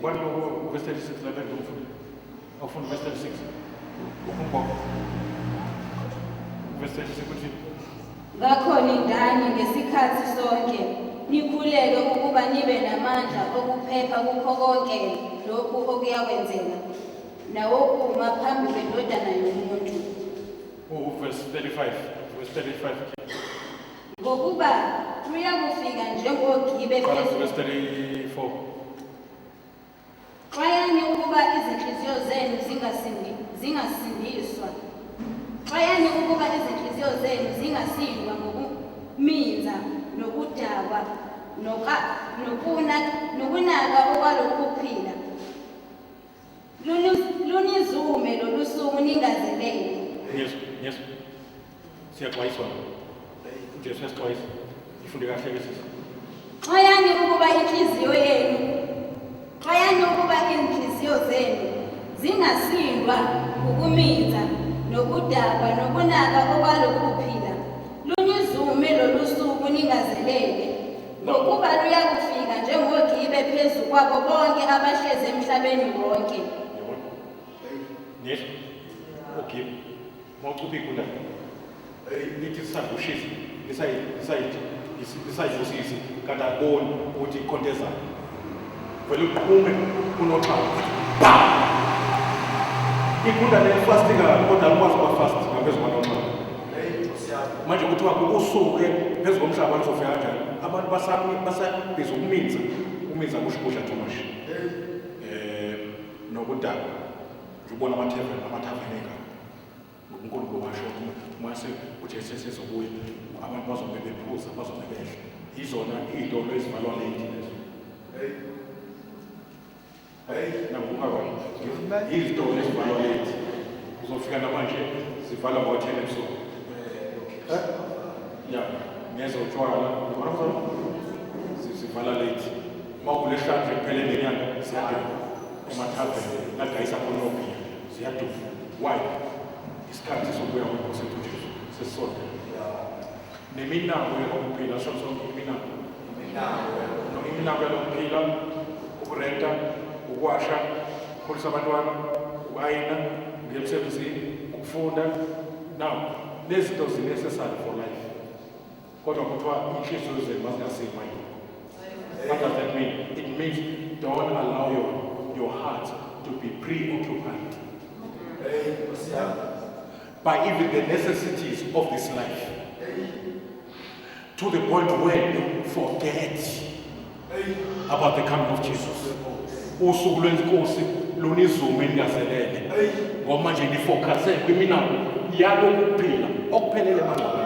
Ubani lo verse 36 la ngomfundi? Awufunda verse 36. Umbhoko. Verse 36 uthi Ngakho lindani ngesikhathi sonke, nikhuleke ukuba nibe namandla okuphepha kukho konke lokhu okuyakwenzeka, nawokuma phambi kweNdodana yomuntu. Verse 35. Verse 35. Ngokuba luyakufika njengogibe Qala phezu verse 34. Xwayani ukuba izinhliziyo zenu zingasindiswa. Xwayani ukuba izinhliziyo zenu zingasindwa ngokuminza nokudakwa nokunaka okwalokhu kuphila. Lunizume lolu suku ningazelele. Yes, yes. Siyaxwayiswa. UJesu uyasixwayisa. Ifunde kahle ke sisi. Xwayani ukuba inhliziyo yenu, xwayani ukuba inhliziyo zenu zingasindwa ukuminza nokudakwa nokunaka okwalokhu kuphila. Lunizume lolu suku ningazelele. Ngokuba luyakufika njengogibe phezu kwabo bonke abahlezi emhlabeni wonke. Yabona? Niyezwa? Ugibe. Mawucupha igundane. Lithi lisavushisa, lisayivusisi kanti akuboni ukuthi ikhonto ezayo. Vele uqhume unoxhawu. Bam! Igundane lifast kabi kodwa alikwazi ukuba fast ngaphezu kwanoxhawu. Manje kuthiwa usuke phezu komhlaba luzofika kanjani? Abantu basabhizi ukuminza. Ukuminza kusho ukudla too much. Nokudakwa. Ubona amatheveni, amathaveni engaka. UNkulunkulu washo mase uJesu esezobuya abantu bazobe bephuza, bazobe bedla. Yizona iy'tolo ezivalwa late lezo. Hey. Nakubuka kwami. Izitolo ezivalwa late. Uzofika namanje zivalwa ngo-10 ebusuku. Ya, ngezotshwala. Ubona mzala? Zivala late. Uma kulesihlanu nje kuphele nenyanga ziyaduma. Emathaveni ladayisa khona obhiya ziyaduma. Why? Isikhathi sokubuya kweNkosi yethu uJesu sesisondele. Neminako yalokuphila, sho sonke iminako. No, iminako yalokuphila, ukurenta, ukuwasha, ukukhulisa abantwana, uku-ayina, ukuya emsebenzini, ukufunda. Now, lezi zinto zi-necessary for life. Kodwa kuthiwa inhliziyo zenu mazingasindwa yilokho. What does that mean? It means don't allow your heart to be preoccupied by even the necessities of this life, to the point where you forget about the coming of Jesus. Usuku lwenkosi lunizume ningazelele, ngoba manje nifocuse kwiminako yalokhu kuphila okuphelele emangcwabeni.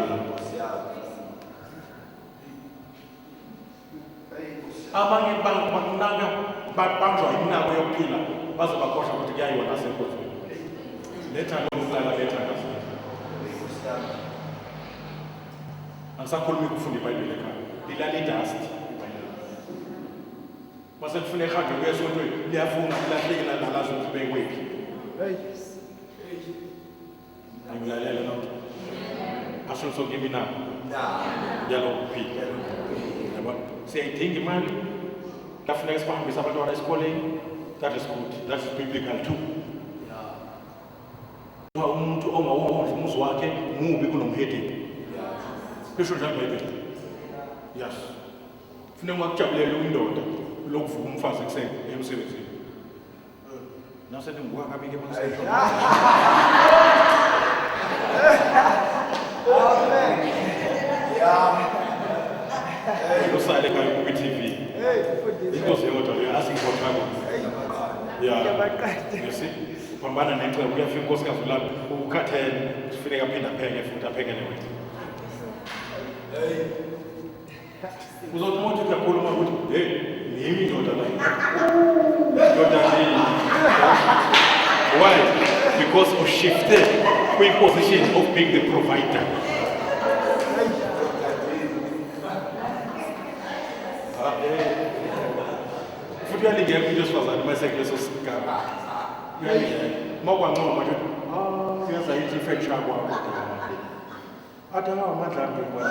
Abanye bakunaka babanjwa iminako yokuphila baze bakhohlwa ukuthi kuyayiwa nasenkonzweni. Letha lokuqala, letha kahle. Angisakhulumi ukufunda iBhayibheli ekhaya. Lilala idust iBhayibheli. Mase kufuneka ehambe kuye esontweni, liyafuna lilahleke lalazi ukuthi bekwephi. Ngilalela nonke. Asho sonke iminako yalokhu kuphila. Yabona? Siyayidinga imali. Kuyafuneka sibahambise abantwana esikoleni. That is good. That is biblical too. Kuthiwa umuntu ongawondli umuzi wakhe mubi kunomhedeni. Lisho njalo iBhayibheli. Yes. Funeka ungakujabulela indoda lokuvuka umfazi ekuseni emsebenzini. Nase ningibuka kabi ke mase. Usale ekhaya ubuka i-TV. Inkosi yodwa leyo asing for trouble. Yeah. You see? Uphambana necebo kuyafika unkosikazi ulala ukhathele kufuneka aphinde apheke futhi aphekele wena. Uzothi uma uthi uyakhuluma ukuthi hey ngimi indoda la. Ndoda yini? Why? Because you shifted kwi-position of being the provider. Futhi uyalingeka umuntu wesifazane uma esekuleso sigaba. Uyalingeka. Uma kwancoma nje, ah, uyazi ayithi ifeksha kwakho. Athi hawu amandla ami ngibona.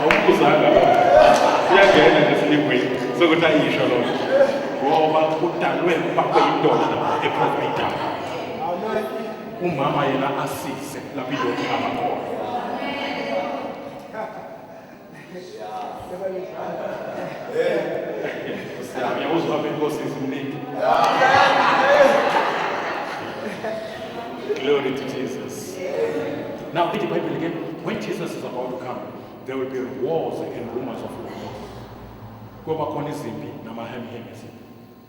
Awubuzanga. Iyangena nje silingweni. Sokuthi ayisho lokho. Ngoba kudalwe ukuba kuyindoda e-provide. Umama yena asize lapho indoda ihamba khona. Ngiyakuzwa inkosi iziningi. Glory to Jesus. Now read the Bible again. When Jesus is about to come, there will be wars and rumors of war. Kuyoba khona izimpi namahemihemi ezimpi.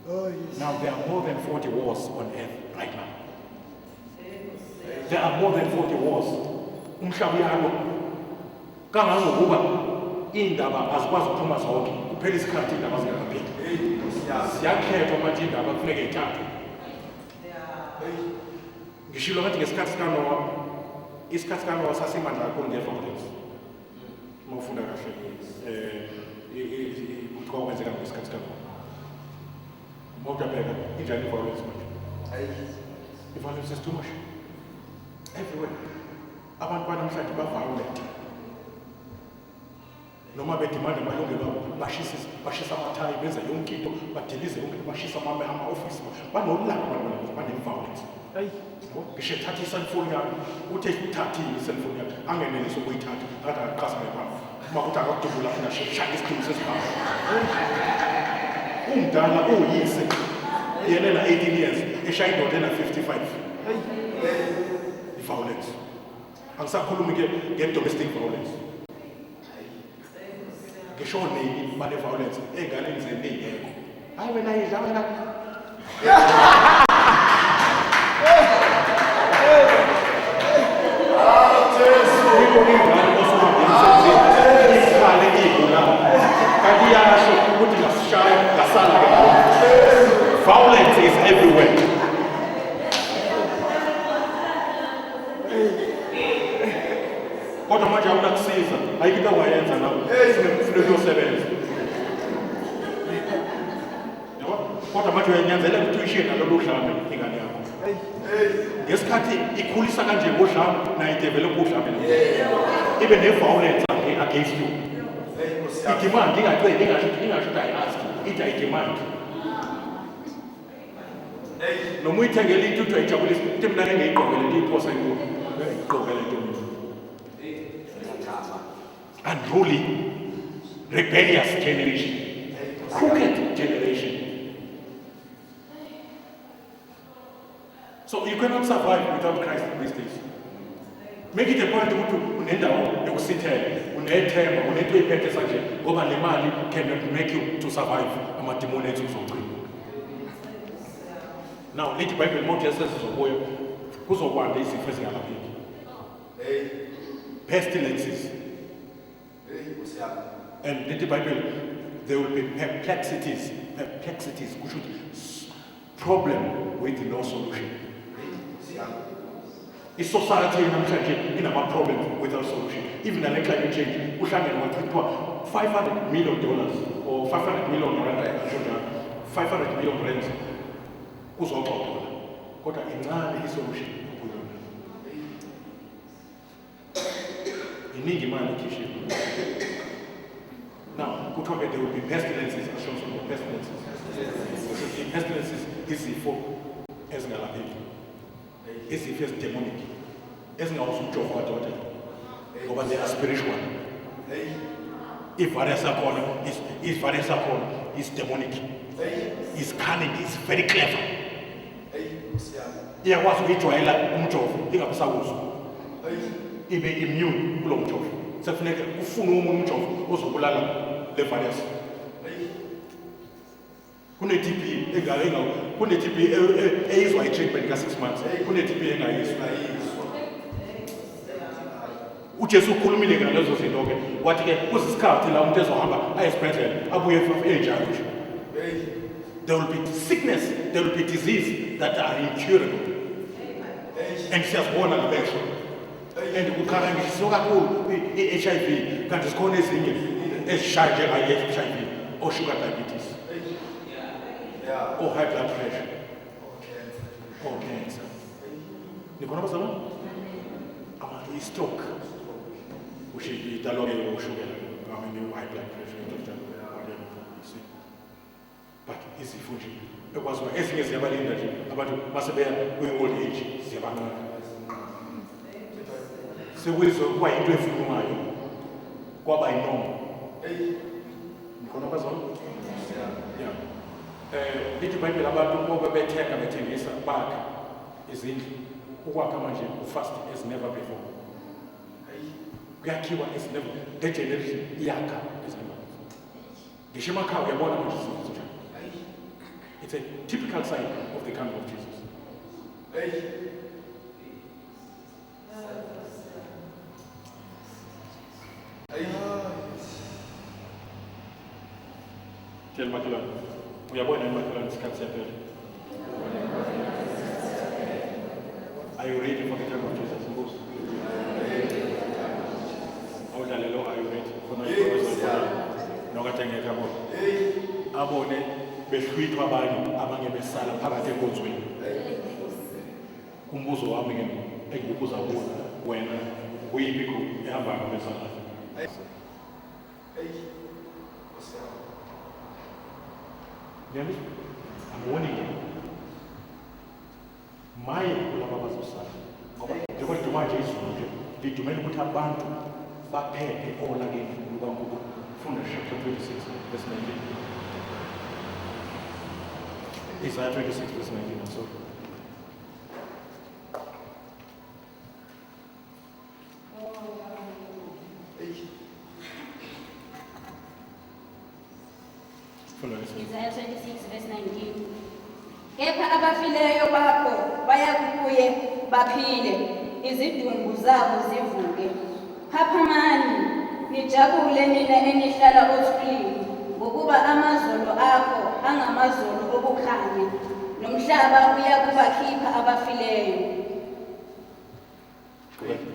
Oh, yes. Now there are more than 40 wars on earth right now. There are more than 40 wars. Umhlaba uyalwa. Kangangokuba iy'ndaba azikwazi ukuphuma zonke. Kuphela isikhathi iy'ndaba zingakapheli. Ziyakhethwa manje iy'ndaba kufuneka y'thathwe. Ngishilo ngathi ngesikhathi sikaNowa, isikhathi sikaNowa sasimandla kakhulu nge-violence. Uma ufunda kahle ukuthi kwakwenzeka ngesikhathi sikaNowa. Uma uyabheka injani i-violence manje? I-violence is too much. Everywhere. Abantu banamhlanje ba-violent. Noma bedimanda amalungelo abo, bashisa amathayi, benza yonke into, badilize yonke into, bashisa ama-ofisi. Banolaka abantu banamhlanje, bane-violence. Yabo, ngisho ethatha i-cellphone yakho, uthe uthathile i-cellphone yakho, angenelisi ukuyithatha, ngathi akaqhaza ngebamba. Uma kuthi akakudubula funa shaya isidumbu sesibhamu. Umdala uyise, yena ena 18 years, eshaya indoda ena 55. I-violence. Angisakhulumi ke nge-domestic violence. Ngisho nini bane-violence ey'nganeni zenu ey'ngekho. Hayi wena yidla wena. Yikho ingane osuhamba emsebenzini ikhale ibulala. Kanti iyasho ukuthi ngasishaya ngasala ke. Violence is everywhere. Kodwa manje awunakusiza, ayikho into ongayenza nawe. Kufuneka uyosebenza. Yabo? Kodwa manje uyanyanzeleka ukuthi uyishiye nalolu dlame ingane yakho. Ngesikhathi ikhulisa kanje ngodlame, nayo i-develop udlame nayo. Ibe ne-violence against you. I-demand ingaceli, ingasho ukuthi ayi-ask, ithi ayi-demand. Noma uyithengele into uthi uyayijabulisa, uthi mina ngeke ngiyigqoke le nto iyiphosa inkulu. Ngeke ngiyigqoke le nto mina. Unruly, rebellious generation, crooked generation. So you cannot survive without Christ these days. Make it a point ukuthi unendawo yokusithela, unethemba, unento oyiphethe sanje, ngoba le mali cannot make you to survive amadimoni ethu uzogcina. Now, lithi iBhayibheli uma uJesu esezobuya, kuzokwanda izifo ezingalapheki. Pestilences. And lithi iBhayibheli, there will be perplexities. Perplexities, kusho ukuthi problem with no solution. I-society namhlanje inama-problems without solution. Even nale climate change, kuhlangene kwachithwa $500 million or 500 million rand, ngisho njalo, 500 million rand kuzoxoxwa la. Kodwa incane i-solution kuyona. Iningi imali ekhishiwe. Now, kuthiwa ke there will be pestilences, asho so pestilences. Kusho ukuthi i-pestilences izifo ezingalapheki. Izifo ezi-demonic, ezingawuzi umjovo kadokotela, ngoba they are spiritual. I-virus yakhona i-virus yakhona is demonic. Is cunning, is very clever. Iyakwazi ukuyijwayela umjovo ingabe isakuzwa. Ibe immune kulo mjovo. Sekufuneka kufune omunye umjovo ozobulala le virus. Kune-TB kune-TB eyizwa i-treatment ka-6 months, kune-TB engayizwa. uJesu ukhulumile ngalezo zinto ke, wathi ke kusisikhathi la umuntu ezohamba aye esibhedlela abuye enjalo nje. There will be sickness, there will be disease that are incurable. And siyazibona ngamehlo. And kukharangiswa kakhulu i-HIV, kanti zikhona ezinye ezishaya njengayi-HIV, o-sugar diabetes, o-high blood pressure, o-cancer. Nikhona bazalwane? I-stroke. Usho idalwa-ke ushukela, I mean high blood pressure, into enjalo, whatever. You see. Izifo nje ekwazi uba ezinye ziyabalinda nje abantu base beya kwi-old age, ziyabanqanda. Sekuyizokuba yinto evunywayo, kwaba yinoma. Nikhona bazalwane? Yeah. Lithi iBhayibheli abantu bobe bethenga, bethengisa, bakha izindlu. Ukwakha manje fast as never before. Kuyakhiwa as never. The generation iyakha as never before. Ngisho emakhaya uyabona manje izinto zinjani. It's a typical sign of the coming of Jesus. Tshela makhelwane, uyabona yini makhelwane, isikhathi siyaphela. Are you ready for the coming of Jesus? Nkosi. Awudlale lo, are you ready? Khona nokade ngekho abone. Abone behlwithwa abanye, abanye besala phakathi enkonzweni. Umbuzo wami ke engikubuza kuwe wena, kuyiphi group ehambayo besala? Ngiyabizwa? I'm warning you. Maye kulaba abazosala. Ngoba njengoba liduma nje izulu nje, lidumela ukuthi abantu baphephe olakeni lukaNkulunkulu. Funda chapter 26 verse 19. Isaiah 26 verse 19. I'm sorry. Funda lesi. Isaiah 26 verse 19. Kepha abafileyo bakho bayakubuye baphile, izidumbu zabo zivuke. Phaphamani, nijabule nina enihlala othulini, ngokuba amazolo akho angamazolo okukhanya, nomhlaba uyakubakhipha abafileyo. Qhubeka.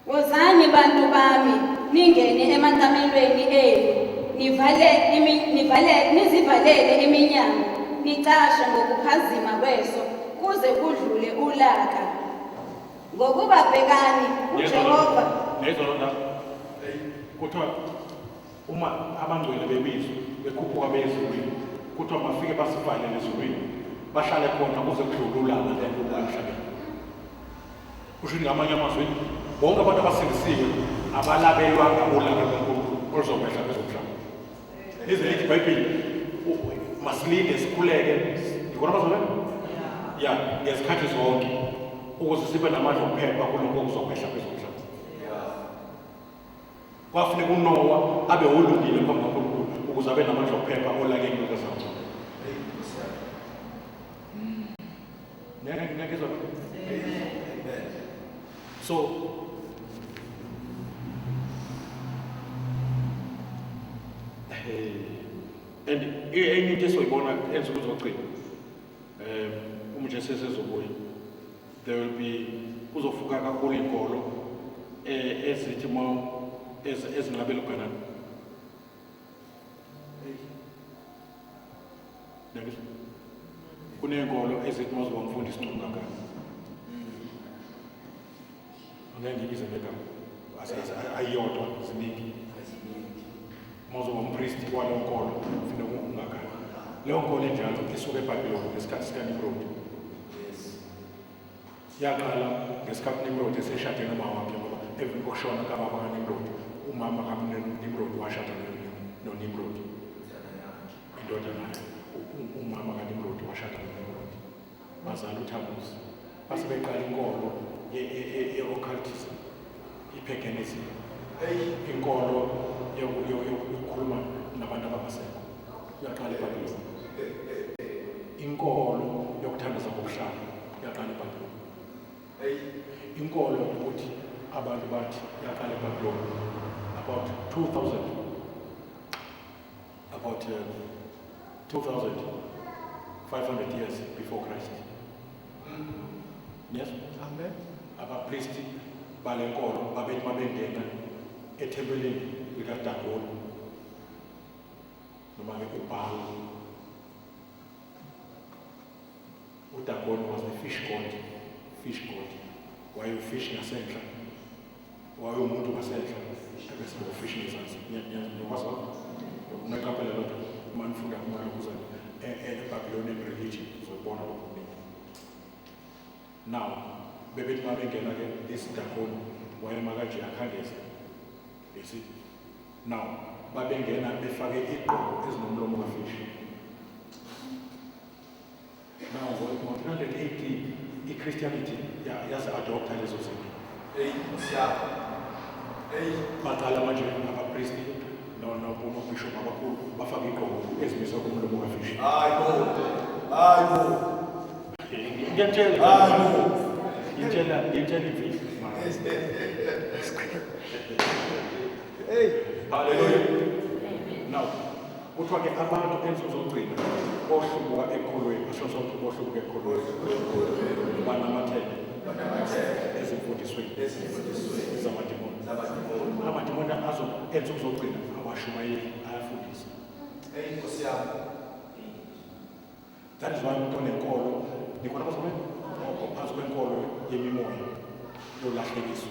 Wozani bantu bami, ningene emakamelweni enu, nivale nizivalele iminyango, nicashe ngokuphazima kweso kuze kudlule ulaka. Ngokuba bhekani, uJehova Nezwa loo ndaba? Kuthiwa uma abangcwele bebizwa bekhuphuka beye ezulwini, kuthiwa bafike basivalele ezulwini, bahlale khona kuze kudlule ulaka lento emhlabeni. Kusho ukuthi ngamanye amazwi, bonke abantu abasindisiwe abalabelwanga ulaka lukaNkulunkulu oluzokwehla phezu komhlaba. Lize lithi iBhayibheli, masilinde, sikhuleke. Ngikona bazalwane? Ya, ngezikhathi zonke ukuze sibe namandla okuphepha kulokho okuzokwehla phezu komhlaba. Kwafuneka uNowa abe olungile phambi kaNkulunkulu ukuze abe namandla okuphepha olakeni lukazamcolo. Niyangizwa? So and enye into esoyibona ensuku zokugcina, uma uJesu esezobuya, there will be kuzofuka kakhulu inkolo ezithi ma ezinqabela uganana. Niyangizwa? Kuney'nkolo ezithi uma uzoba umfundisi ngcono kangaka. Angeke ngibize ngegama. Ayiyodwa, ziningi. Uma uzoba umpristi waleyo nkolo kufuneka ungakani. Leyo nkolo enjalo isuka eBhabhiloni ngesikhathi sikaNimrod. Yaqala ngesikhathi Nimrod eseshade noma wakhe, ngoba emveni kokushona kababa kaNimrod, umama kaNimrod washada noNimrod. Indodana yakhe, umama kaNimrod washada noNimrod. Bazala uThamuzi. Base beqala inkolo ye-occultism, i-paganism. Inkolo yokukhuluma nabantu abangasekho. Yaqala eBhabhiloni. Inkolo yokuthandaza ngobuhlalo yaqala eBhabhiloni. Inkolo yokuthi abantu bathi yaqala eBhabhiloni about 2000 about 2500 years before Christ. Yes? Amen. Abapristi bale nkolo babethi mabengena ethempelini likaDagoni noma-ke uBhali. UDagoni was the fish god, fish god. Wayewu-fish ngasenhla, wayewumuntu ngasenhla, ebese ufish ngezansi. Niyakwazi lokho? Naqaphela lokho uma nifunda kumalokuzana. e-Babylonian religion, uzobona lokho kuningi. Now, bebethi uma bengena-ke this Dagon wayema kanje akhangeze. You see? Now, babengena befake igqoko ezinomlomo kafishi. Now, ngo-300 AD, i-Christianity yazi-adopta lezo zinto. Hey, Nkosi yami. Hey. Baqala manje abapristi nobishop abakhulu bafake igqoko ezimiswa kumlomo kafishi. Hayi bo. Hayi bo. Ngiyakutshela. Hayi bo. Ngiyakutshela imfihlo. Hey. Hallelujah. Now, kuthiwa ke abantu ensuku zokugcina bohlubuka ekholweni, asho sonke bohlubuka ekholweni. Banamathele ezimfundisweni Ezifundisweni zamadimoni. zamadimoni. Amadimoni azo ensuku zokugcina awashumayeli, ayafundisa. Hey, Nkosi yami. That is why umuntu onenkolo, nikhona bazalwane? Ophansi kwenkolo yemimoya yolahlekiso.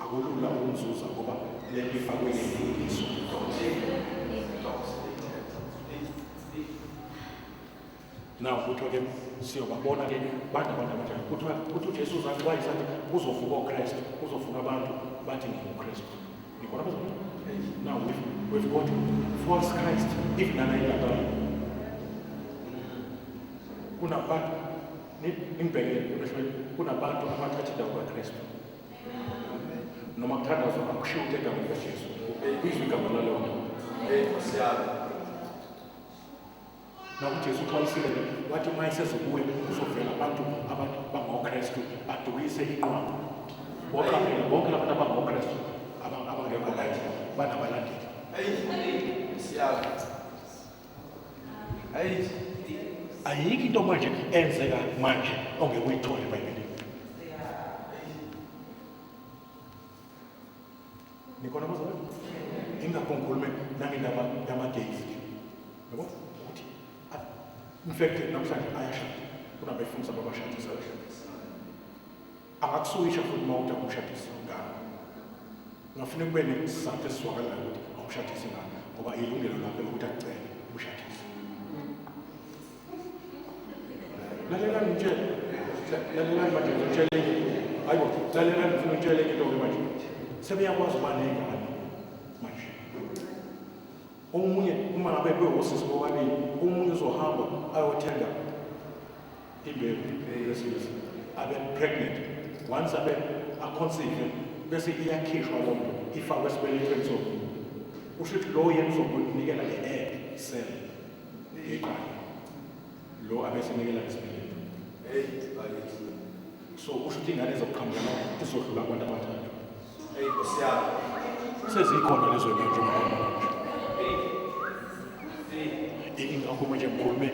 Akulula ukumzuza ngoba le nto ifakwe ngemfundiso. Now kuthiwa ke siyobabona ke bantu abantu abanjani. Kuthiwa kuthi uJesu uzathi wayesathi kuzovuka oKristu, kuzovuka abantu bathi nginguKristu. Nikhona bazalwane? Now we've got false Christ even nana. Kunabantu ningibheke emehlweni, kunabantu abathatha indawo kaKristu. Noma kuthandazwa akushiwo ukuthi egameni likaJesu. Kubizwa igama lalowo muntu. Hey, Nkosi yami. Naku uJesu uxwayisile ke wathi uma esezobuya kuzovela abantu abantu bangoKristu badukise inqwaba. Boqaphela bonke labantu abangoKristu abangekho right banabalandeli. Hey, Nkosi yami. Hey. Ayikho into manje enzeka manje ongeke uyithole eBhayibhelini. Nikhona bazalwane? Ingakho ngikhulume nangendaba yama-gays. Yabo? Ukuthi in fact namhlanje ayashada. Kunabefundisi ababashadisa. Angakusuwisha futhi uma uthi akumshadisi ingane. Ungafuna kube nesizathu esizwakalayo ukuthi awumshadisi ingane ngoba ilungelo lakhe lokuthi akucele umshadise. Lalelani ngitshele. Lalelani manje ngitshele enye. Hayibo, lalelani ngifuna ngitshele enye into-ke manje. Sebeyakwazi ukuba ney'ngane manje. Omunye uma ngabe bewosisi bobabili, omunye uzohamba ayothenga imbewu yesilisa, abe pregnant. Once abe a-conceive, bese iyakhishwa loo nto ifakwe esibelethweni somunye. Kusho ukuthi lo yena uzokunikela nge-egg cell eqanda. Lo abesenikela ngesibeletho. Hey, bakithi. So kusho ukuthi ingane ezoqhamuka la izodlula kubantu abathathu. Hey, Nkosi yami. Sezikhona lezo ngane njengoba manje. Ingakho manje ngikhulume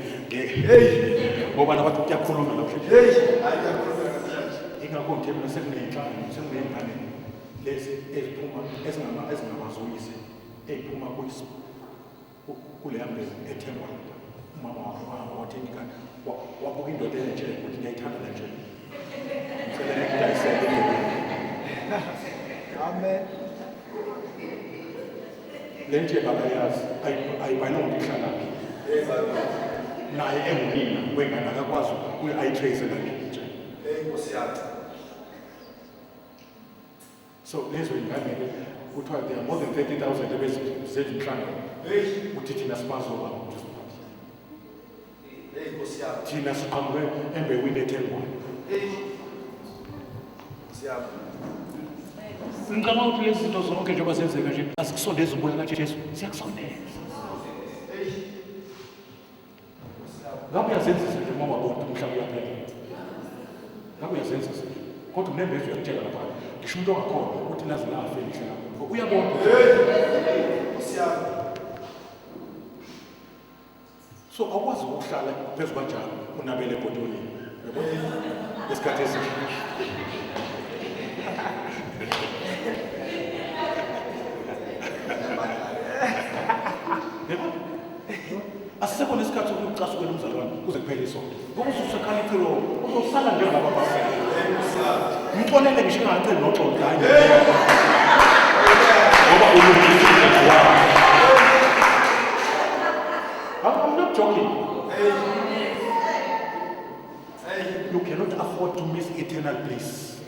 ngoba nabantu kuyakhuluma namhlanje. Hey, hayi kuyakhuluma namhlanje. Ingakho ngithe mina sekuney'nhlangano, sekuney'ngane lezi eziphuma ezingabazoyise ey'phuma kuleya mbewu ethengwa lapha. Umama wakhe wahamba wathenga ingane, wabuka indoda enetshebe ukuthi ngiyayithanda le ntshebe. Ngicela ngikudayisele imbewu. Amen. Le ntshebe akayazi, ayibhalwe ukuthi ihlalaphi. Hey, bakithi. Naye engunina wengane akakwazi ayi-trace la ntshebe. Hey, Nkosi yami. So lezo ingane-ke kuthiwa there are more than 30,000 ebezenza umhlangano. Hey. Uthi thina sibazi obaba ukuthi sibazi. Hey, Nkosi yami. Thina siqhamuke embewini ethengwayo. Hey. Nkosi yami. Ngicabanga ukuthi lezi zinto zonke njengoba zenzeka nje azikusondezi ubuya kaJesu, siyakusondeza. Hey. Nkosi yami. Ngabe uyazenzisa nje uma ungaboni ukuthi umhlaba uyaphela. Ngabe uyazenzisa nje. Kodwa unembeza uyakutshela lapha. Ngisho umuntu ongakholwa ukuthi naze lafe elihle lapho. Uyabona. Hey. Nkosi yami. So awukwazi ukuhlala phezu kanjalo unabele ebhotolini. Uyabona? Isikhathi esihle. Yebo? Asisekho nesikhathi sokucasukela umzalwane kuze kuphele isonto. Ngoba ususekhala icilongo, uzosala njengalaba abantu. Hey, Nkosi yami. Mxolele ngisho engaceli noxolo hayi. Ngoba ulungile umzalwane wakho. I'm not not joking. You cannot afford to miss eternal bliss.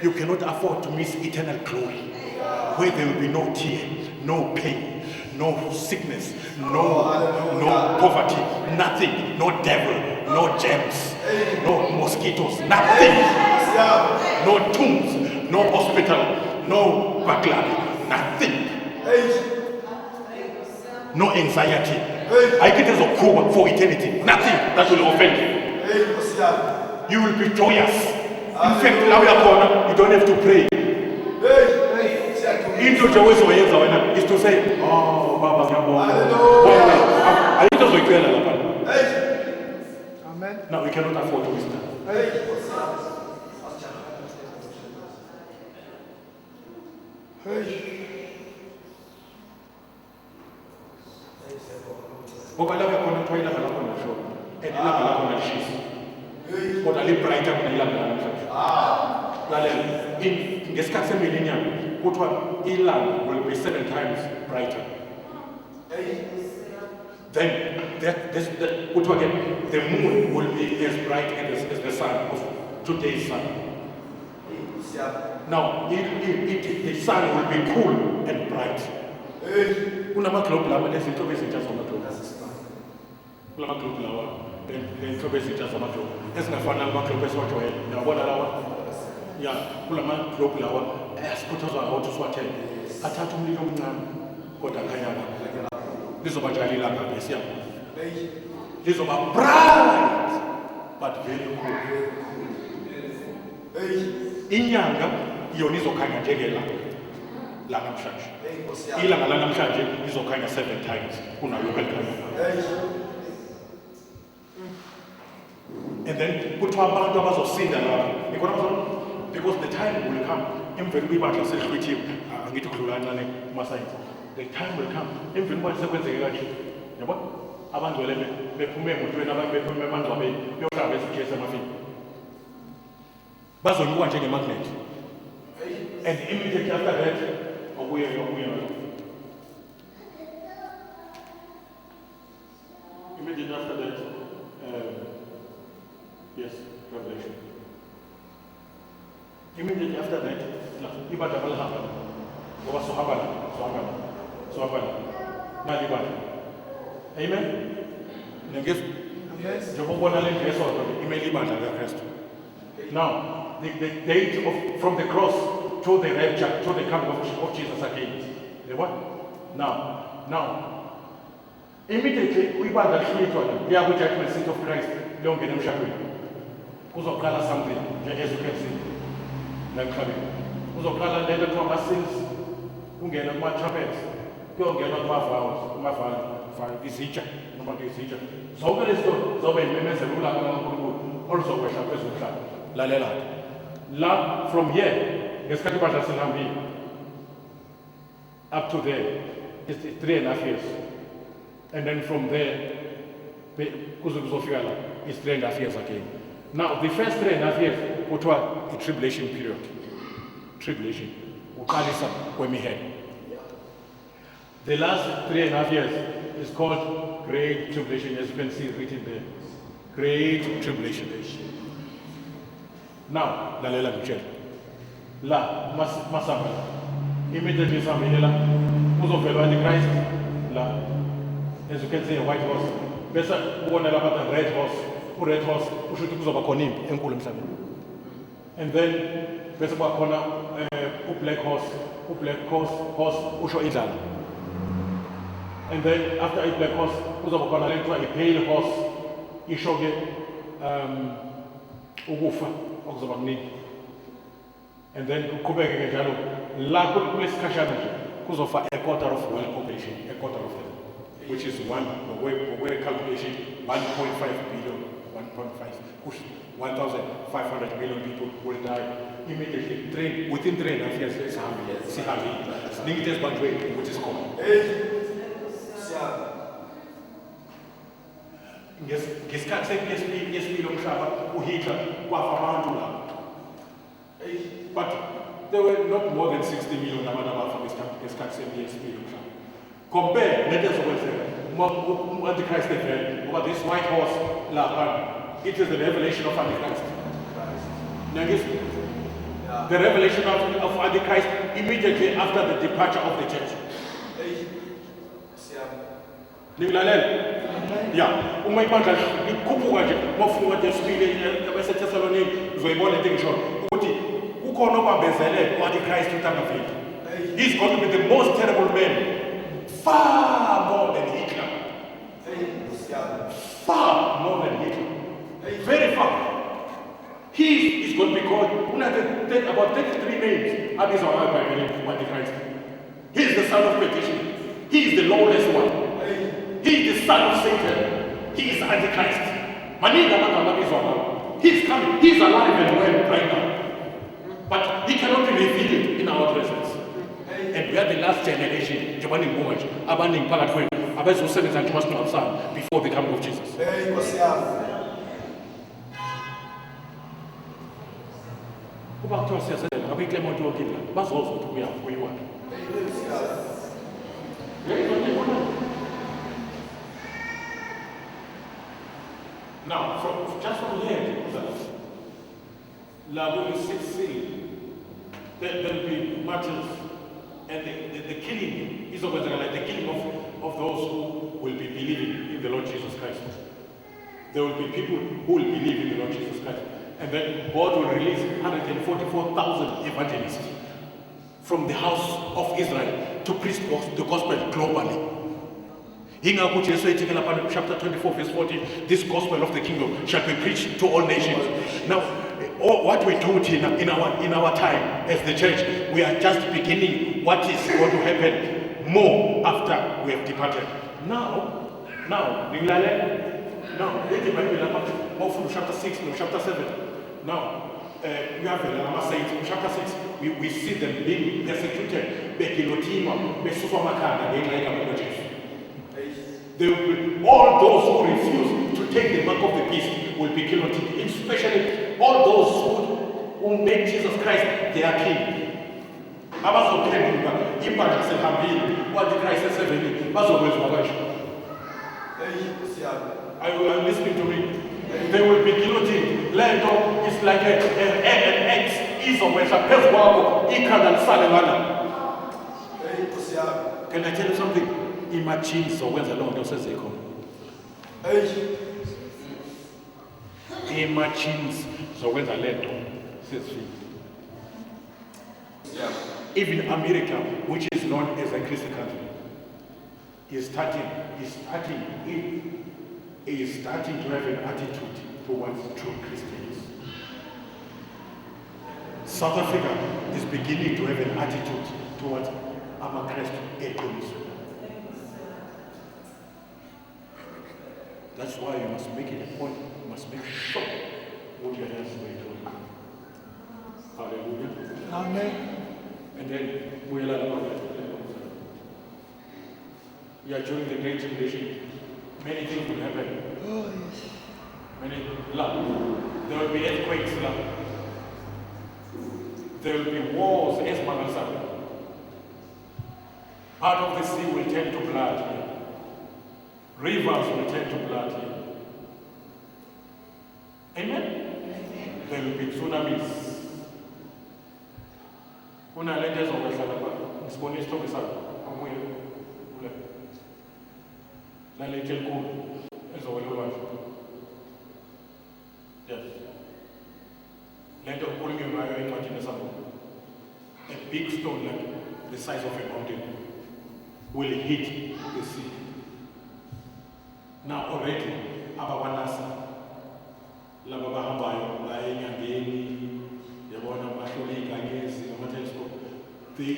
You cannot afford to miss eternal glory, where there will be no tear, no pain, no sickness, no poverty, nothing, no devil, no gems, no mosquitoes, nothing, no tombs, no hospital, no burglary, nothing, no anxiety. I get this for eternity, nothing that will offend you. You will be joyous. In fact, la uyakhona, you don't have to pray. Into nje ozoyenza wena is to say, "Oh, Baba, ngiyabonga." Ayikho ozoyicela lapha. Amen. Now we cannot afford to miss that. Ngoba la uyakhona kuthiwa ilanga lakhona lishona and ilanga lakhona lishisa, kodwa li-brighter kunelanga lanamhlanje. Lalela, ngesikhathi se-millennium kuthiwa ilanga will be 7 times brighter. Then kuthiwa ke the moon will be as bright as the sun of today's sun. Now the sun will be cool and bright. Kunama-globe lawa nezinhlobo ezintsha zama-globe. Kulama-globe lawa nenhlobo ezintsha zama-globe ezingafani nalama-globe esiwajwayele. Uyabona lawa? Ya, kulama-globe lawa esikhuthazwa ngawo ukuthi siwathenge. Athatha umlilo omncane kodwa akhanya kakhulu. Lizoba njalo ilanga besiyabo. Lizoba bright but very cool. Inyanga yona izokhanya njengelanga lanamhlanje. Ilanga lanamhlanje lizokhanya 7 times kunalokhu elikhanya. And then kuthiwa abantu abazosinda lapho. Ikhona abazona? Because the time will come. Emveni kwibandla selihlwithiwe, angithi kudlula kancane kuma-science. The time will come. Emveni kwanje sekwenzeke kanje. Yabo? Abangcwele bephume emotweni, abanye bephume emangcwabeni, beyohlala bezikhesa emafini. Bazonyuka njenge-magnet. And immediately after that, okuye okuye. Immediately after that, yes, Revelation. Immediately after that, ibandla balihamba la. Ngoba sohamba la, sohamba la, sohamba la. Nali ibandla. Amen? Njengoba ubona le ndlu yesonto nje, imele ibandla likaKristu. Now, the date of from the cross to the rapture, to the coming of Jesus again. The what? Now, immediately ibandla lihlwithwa la, liya ku-judgment seat of Christ, liyongena emshadweni. Kuzoqala something, nje as you can see, la emhlabeni. Kuzoqala lento ekuthiwa ama-seals, kungena kuma-trumpets, kuyongena kuma-vows, kuma-vow, izitsha, noma ke izitsha. Zonke lezi zinto zobe imemezelo ulaka lukaNkulunkulu oluzokwehla phezu komhlaba. Lalela. La from here, ngesikhathi ibandla selihambile, up to there, it's 3.5 years. And then from there, kuze kuzofika la, it's 3.5 years again. Now, the first 3.5 years, kuthiwa i-tribulation period. Tribulation. Uqalisa kwemihelo. The last 3.5 years is called Great Tribulation, as you can see written there. Great Tribulation. Now, lalela ngitshela. La, masamba la. Immediately sihambile la, kuzovela u-Antichrist la. As you can see, a white horse. Bese ubona lapha the red horse. U-red horse usho ukuthi kuzoba khona impi enkulu emhlabeni. And then bese kuba khona u-black horse. U-black horse usho indlala. And then after a black horse kuzoba khona le kuthiwa i-pale horse, isho ke ukufa okuzoba kuningi. And then kuqhubeke ke njalo la kulesikhashana nje kuzofa a quarter of world population, a quarter of them, which is one, ngokwe calculation, 1.5 billion, 1.5, 1,500 million people will die immediately, within 3.5 years. Sihambile, sihambile. Siningi into ezibanjwe ukuthi sikhona. Ngesikhathi yesibili yomhlaba, uHitler kwafa abantu lapho. But there were not more than 60 million abantu abafa ngesikhathi sempi yesibili yomhlaba. Compare lento ezokwenzeka Uma u-Antichrist evela, ngoba this white horse lapha, it is the revelation of Antichrist. Niyangizwa? The revelation of Antichrist immediately after the departure of the church. Ningilalela? Ya, uma ibandla likhuphuka nje, mawufuna incwadi yesibili abaseThesalonika, uzoyibona into engishoyo ukuthi kukhona obambezele u-Antichrist ukuthi angafiki. He's going to be the most terrible man, far more than Hitler. Far more than Hitler. Very far. He is going to be called, about 33 names abizwa ngayo eBhayibhelini u-Antichrist. He is the son of perdition. He is the lawless one. He is the son of Satan. He is Antichrist. Maningi amagama abizwa ngawo. He is coming. He is alive and well right now. But he cannot be revealed in our presence. And we are the last generation, njengoba ningibuka nje, abaningi phakathi kwenu abezosebenza nje umasingcwabisane before the coming of Jesus. Hey, Nkosi yami. Kuba kuthiwa siyasebenza ngabe iClermont yonke la, bazozwa ukuthi kuyiwaphi. Hey, Nkosi yami. Now, just from here, la kwi-sixth seal, there will be martyrs, and the killing izokwenzeka, like the killing of those who will be believing in the Lord Jesus Christ. There will be people who will believe in the Lord Jesus Christ. And then God will release 144,000 evangelists from the house of Israel to preach the gospel globally. Yingakho uJesu ethi ke lapha chapter 24 verse 14, this gospel of the kingdom shall be preached to all nations. Now, what we do thina in our time as the church, we are just beginning what is going to happen more after we have departed. Now, ningilalela? Now, lithi iBhayibheli lapha mawufunda chapter 6 no chapter 7. Now, kuyavela ama-saints. Chapter 6, we see them being persecuted, begilotinwa, besuswa amakhanda ngenxa yegama likaJesu. They will be, all those who refuse to take the mark of the beast will be guillotined, especially all those who make Jesus Christ their king. Abazophenduka ibandla selihambile, u-Antichrist esevelile, bazokwenziwa kanje. Hey, Nkosi yami. Are you listening to me? They will be guillotined. Le nto is like an axe izokwehla phezu kwakho, ikhanda lisale ngala. Hey, Nkosi yami. Can I tell you something? Imachini zokwenza leyo nto sezikhona. Hey. Imachines zokwenza le nto sezifike. Even America, which is known as a Christian country, is starting to have an attitude towards true Christians. South Africa is beginning to have an attitude towards amaKrestu eqiniso. That's why you must make it a point, you must make sure what your hands were doing. Hallelujah. Amen. And then we are Yeah, during the Great Tribulation, many things will happen. Oh, yes. Many, la. There will be earthquakes, la. There will be wars, as Manasa. Part of the sea will turn to blood here. Rivers will turn to blood here. Amen? There will be tsunamis. Kunalento ezokwehla lapha. Ngisibone isithombe sayo. Abuye kule. Nalento elikhulu ezowela olwandle. Yes. Lento okukhulunywa ngayo encwadini yeSambulo. A big stone like the size of a mountain will hit the sea. Now already abakwaNASA laba bahambayo baya enyangeni, yabona, bahlola iy'nkanyezi ngama-telescope, they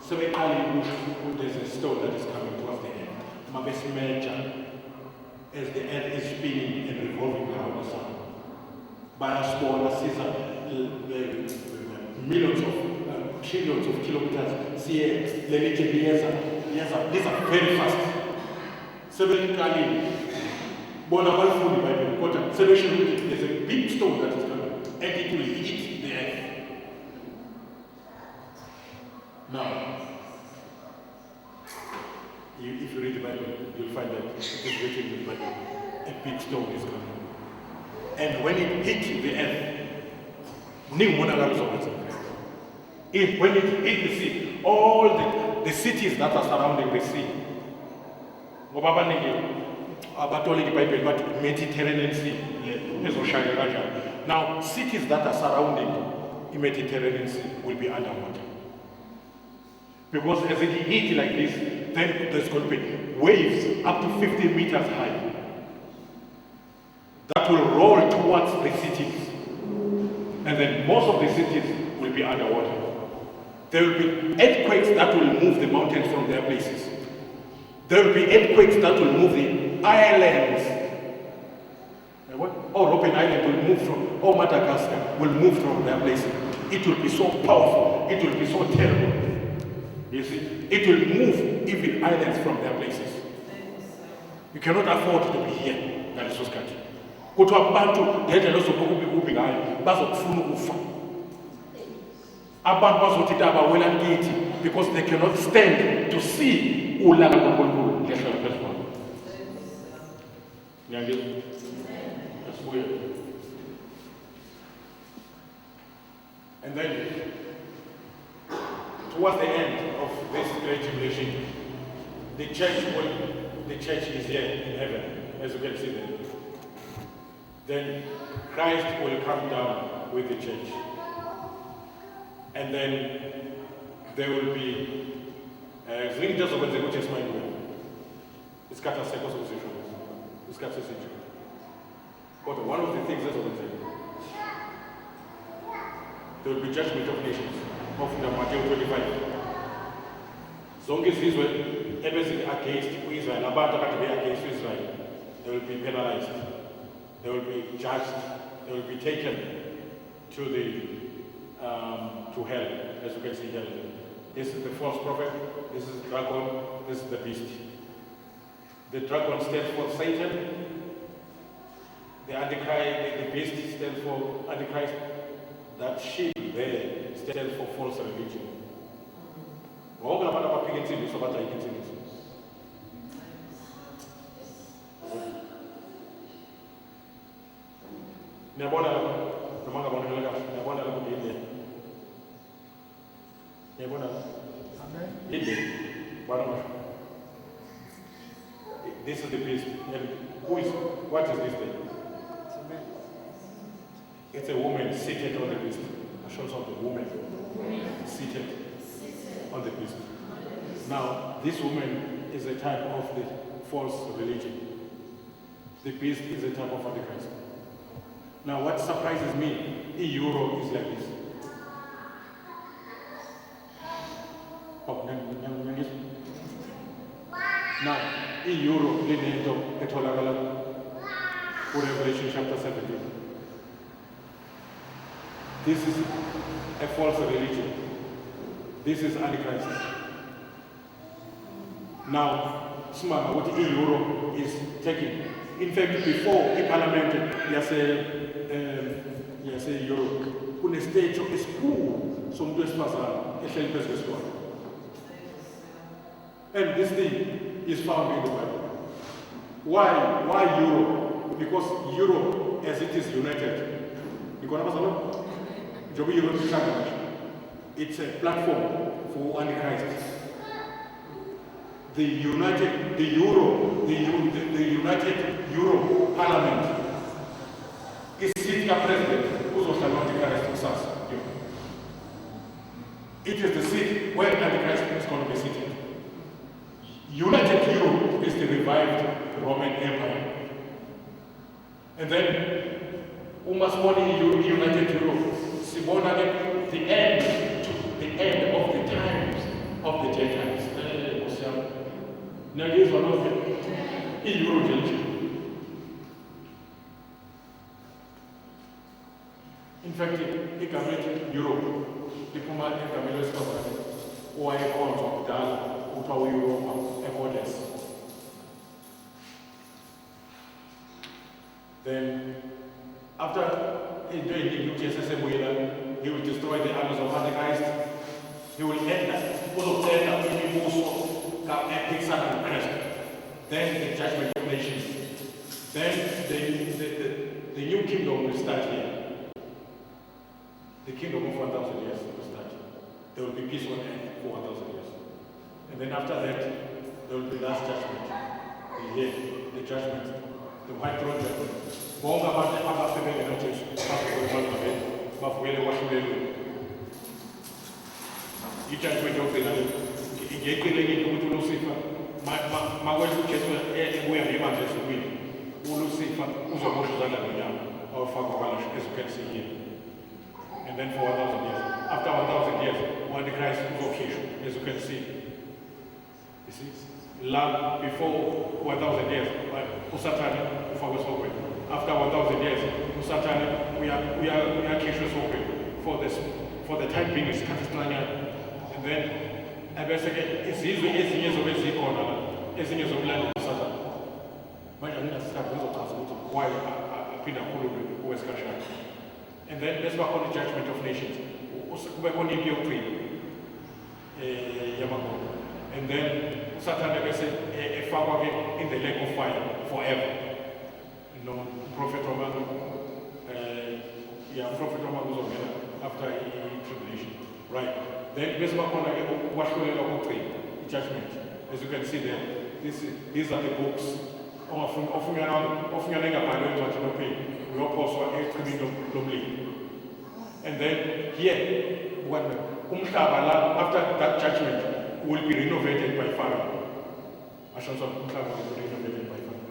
sebeqalile ukusho ukuthi there's a stone that is coming towards the earth. Uma besimeasure as the earth is spinning and revolving around the sun, bayasibona siza millions of trillions of kilometers siye leli tshe liyeza liyeza liza very fast. Sebeliqalile bona, balifunda iBhayibheli, kodwa sebesho ukuthi there's a big stone that is coming and it will hit the earth. Now If you read the Bible, you'll find that it is written in the Bible. A big stone is coming. And when it hit the earth, muningi umonakalo ozokwenzeka. If when it hit the sea, all the cities that are surrounding the sea, ngoba abaningi abatolika iBhayibheli bathi Mediterranean Sea le ezoshaya kanjalo. Now, cities that are surrounding the Mediterranean Sea will be underwater. Because as it hit like this, then there's going to be waves up to 50 meters high that will roll towards the cities. And then most of the cities will be underwater. There will be earthquakes that will move the mountains from their places. There will be earthquakes that will move the islands. What? Oh, Robben Island will move from, oh, Madagascar will move from their places. It will be so powerful. It will be so terrible. You see, it will move even islands from their places. You cannot afford to be here ngaleso sikhathi. Kuthiwa abantu ngendlela ozobe kubi ngayo bazokufuna ukufa. Abantu bazothi abawela kithi because they cannot stand to see ulaka lukaNkulunkulu lehlela phezu kwabo. Ngiyangizwa? Asibuye. And then towards the end of this great tribulation, the church is here in heaven, as you can see there. Then Christ will come down with the church. And then there will be ziningi into ezokwenzeka uJesu mayebuya. Isikhathi asekho sokusisho leso. Isikhathi sesinje. Kodwa one of the things ezokwenzeka, there will be judgment of nations. Ofunda Matthew 25. Zonke izizwe ebezi against u-Israel, abantu akade be-against u-Israel, they will be penalized. They will be judged. They will be taken to hell, as you can see here. This is the false prophet, this is the dragon, this is the beast. The dragon stands for Satan. The Antichrist, the beast stands for Antichrist. That sheep there stands for false religion. Bonke labantu abaphika insindiso bathi ayikho insindiso. Niyabona lapha noma ngabonakala kahle, niyabona lapho yini le? Niyabona lapha? Amen. Yini le? Bona ngasho. This is the beast. And what is this thing? It's a man. It's a woman seated on the beast. I show some the woman seated on the beast. Now, this woman is a type of the false religion. The beast is a type of Antichrist. Now, what surprises me, e-euro is like this. Oh, ngiyangizwa? Now, i-euro linento etholakala ku-Revelation chapter 17. This is a false religion. This is Antichrist. Now, simanga ukuthi i-euro is taking. In fact, before i-parliament yase-Europe, kune-statue esikhulu somuntu wesifazane ehleli phezu kwesilwane. And this thing is found in the Bible. Why? Why Europe? Because Europe, as it is united, ikhona bazalwane? Njengoba i-Europe ihlangana nje, it's a platform for Antichrist. The United, the Euro, the, the United Europe Parliament, i-seat ka-president uzohlala u-Antichrist kusasa. It is the seat where Antichrist is going to be seated. United Europe is the revived Roman Empire. And then, uma sibona i-United Europe, sibona ke the end to the end of the times of the Gentiles. Eh, Nkosi yami. Niyangizwa nonke? I-Euro nje nje. In fact, igama elithi Europe liphuma egameni lwesifazane owayekhonzwa kudala kuthiwa u-Europa, a goddess. Then after into eyiningi uJesu esebuyela, he will destroy the armies of Antichrist. He will end, uzoqeda imibuso ephikisana noKristu. Then the judgment of nations. Then the new kingdom will start here. The kingdom of 1,000 years will start. There will be peace on earth for 1,000 years. And then after that, there will be last judgment. The year, the judgment, the white throne judgment. Bonke abantu abafe bengenaJesu bavuke emangcwabeni, bavukele ekwahlulelweni. I-judgment yokugcina le. Ngeqile into ukuthi uLucifer makwehla uJesu ebuya ngebandla ezulwini, uLucifer uzoboshwa izandla nonyawo awufakwa kwalasho, as you can see here. And then for 1,000 years. After 1,000 years, u-Antichrist uzokhishwa, as you can see. You see, la before 1,000 years, uSathane ufakwe esihogweni. After 1,000 years, uSathane uyakhishwa esihogweni for the time being, isikhathi esincanyana. And then ebese-ke izizwe ezinye zobe zikhona la, ezinye zokulandela uSathane. Manje anginasikhathi, ngizochaza ukuthi why aphinde akhululwe okwesikhashana. And then bese bakhona i-judgment of nations. Kube khona impi yokugcina yamaGogo. And then uSathane bese efakwa ke in the lake of fire forever. No prophet wamanga, yeah, prophet wamanga uzongena after i-tribulation. Right. Then bese bakhona ke ukwahlulelwa kokugcina, i-judgment. As you can see there, these are the books. Ofunyanwa engabhalwe encwadini yokuphila uyophoswa echibini lomlilo. And then here, when umhlaba la, after that judgment, will be renovated by fire. Asho umhlaba will be renovated by fire.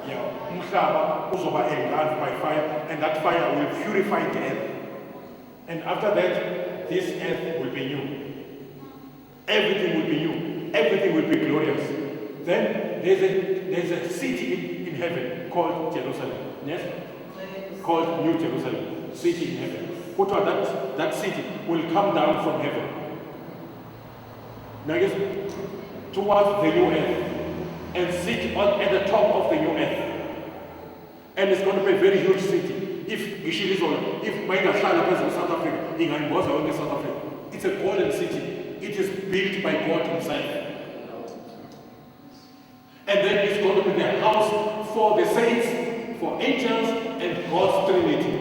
Yeah, umhlaba uzoba engulfed by fire, and that fire will purify the earth. And after that, this earth will be new. Everything will be new. Everything will be glorious. Then there's a city in heaven called Jerusalem. Yes? Called New Jerusalem. City in heaven. Kodwa that city will come down from heaven. Now, yes, towards the new earth and sit at the top of the new earth. And it's going to be a very huge city. If ngisho izolo, if mayingahlala phezu South Africa, ingayimboza yonke South Africa. It's a golden city. It is built by God himself. And then it's going to be the house for the saints, for angels, and God's Trinity.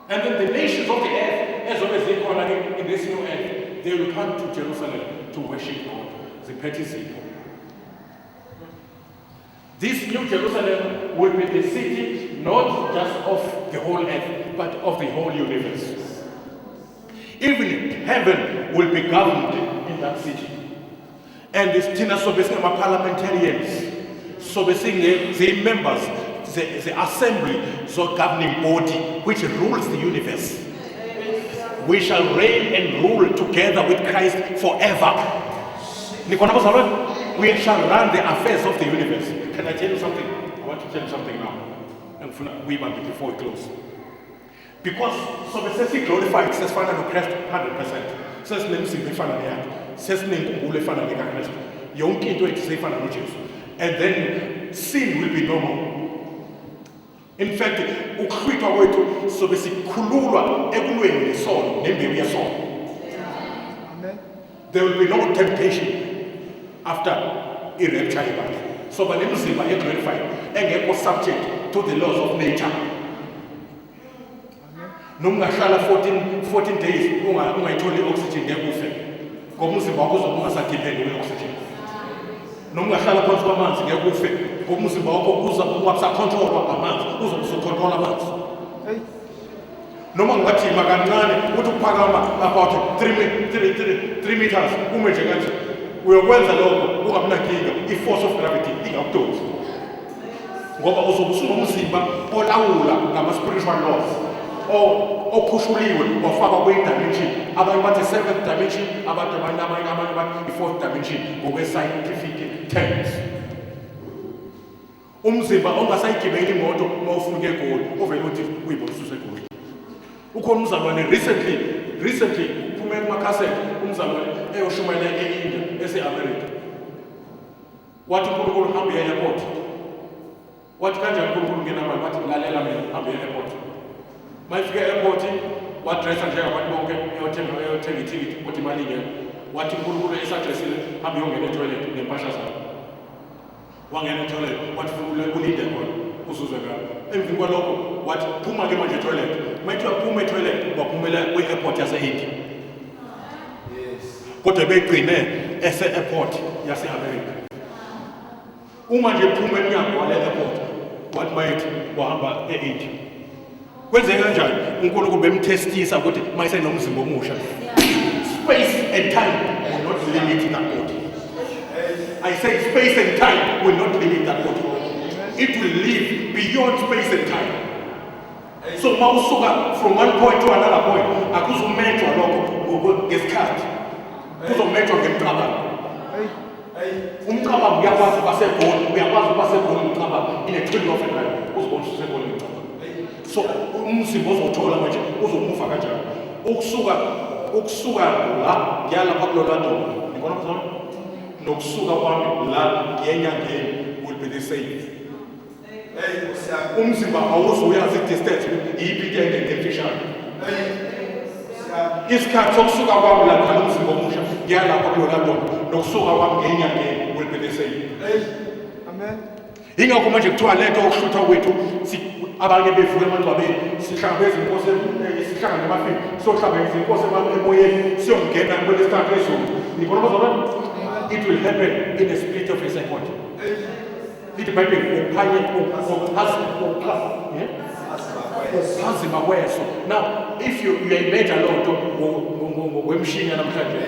And then the nations of the earth, as well as they call it in this new earth, they will come to Jerusalem to worship God. Ziphethe izipho. This new Jerusalem will be the city not just of the whole earth, but of the whole universe. Even heaven will be governed in that city. And this thina sobe singama-parliamentarians, sobe singe-members, the assembly, so governing body which rules the universe. We shall reign and rule together with Christ forever. Nikhona bazalwane? We shall run the affairs of the universe. Can I tell you something? I want to tell you something now. Engifuna ukuyibambe before we close. Because sobe sesi-glorified, sesifana noKristu 100%. Sesinemizimba efana neyakhe. Sesinenkumbulo efana nekaKristu. Yonke into yethu seyifana noJesu. And then sin will be no more. In fact, ukuhlwithwa kwethu sobe sikhululwa ekulweni nesono nembewu yesono. Amen. There will be no temptation after i-rapture yebandla. Soba nemizimba e-glorified engekho subject to the laws of nature. Noma ungahlala 14 days ungayitholi i-oxygen, ngeke ufe. Ngoba umzimba wakho uzobe ungasadepend kwi-oxygen. Noma ungahlala phansi kwamanzi, ngeke ufe. Ngoba umzimba wakho uza ungasacontrolwa amanzi, uzobe usucontrola amanzi. Hey. Noma ungajima kancane uthi ukuphakama about 3 meters, ume nje kanje, uyokwenza lokho ungabi i-force of gravity ingakudonsi, ngoba uzobe usunomzimba olawula ngama-spiritual laws okhushuliwe wafakwa kwi-dimension. Abanye bathi seventh dimension, abantu abanye bathi i-fourth dimension ngokwe-scientific terms. Umzimba ongasayigibeli imoto uma ufuna ukuya eGoli, ovele uthi uyibona ususegoli. Ukhona umzalwane recently uphume kumakhasethi, umzalwane eyoshumayela e-India ese-America. Wathi uNkulunkulu, "Hamba uye e-airport." Wathi, "Kanjani uNkulunkulu ngenamali?" Wathi, "Lalela mina, hamba uye e-airport." Mayifika e-airport, Wadressa njengabantu bonke eyothenga ithikithi kodwa imali ingekho. Wathi uNkulunkulu esadressile hambe uyongena etoilet nempahla zakho. Wangena etoilet wathi funa ulinde khona uzuzwe ngalo. Emveni kwalokho wathi phuma ke manje etoilet. Mayithi uyaphuma etoilet waphumela kwi-airport yase-India. Yes. Kodwa begcine ese-airport yase-America. Uma nje phuma emnyango wale airport wathi mayethi wahamba e-India. Kwenzeke kanjani? uNkulunkulu bemthestisa ukuthi mayesenomzimba omusha. Space and time will not limit that body. I say space and time will not limit that body. It will live beyond space and time. So uma usuka from one point to another point, akuzumejwa lokho ngesikhathi. Kuzomejwa ngemicabango. Umcabango uyakwazi ukuba seGoli, uyakwazi ukuba seGoli umcabango in a twinkle of an eye. Uzibona ususeGoli ngemicabango. So umzimba ozowuthola manje uzomuva kanjani? Ukusuka la ngiya lapha kulolwa donga. Nibona mzalwane? Nokusuka kwami la ngiye enyangeni will be the same. Hey, Nkosi yami. Umzimba awuzuyazi i-distance iyiphi into ende nemfishane. Hey, Nkosi yami. Isikhathi sokusuka kwami la ngalo mzimba omusha ngiya lapha kulona donga nokusuka kwami ngenyangeni will be the same. Hey, Amen. Ingakho manje kuthiwa lento yokuhlutha kwethu abanye bevuka emangcwabeni sihlangabeza inkosi sihlangane emafini siyohlangabeza inkosi emoyeni siyongena kwelesithathu ezulu. Nibona bazalwane? It will happen in a split of a second. Lithi iBhayibheli uphanye ukuphazima kweso. Now if you uyayimeja loo nto ngokwemishini yanamhlanje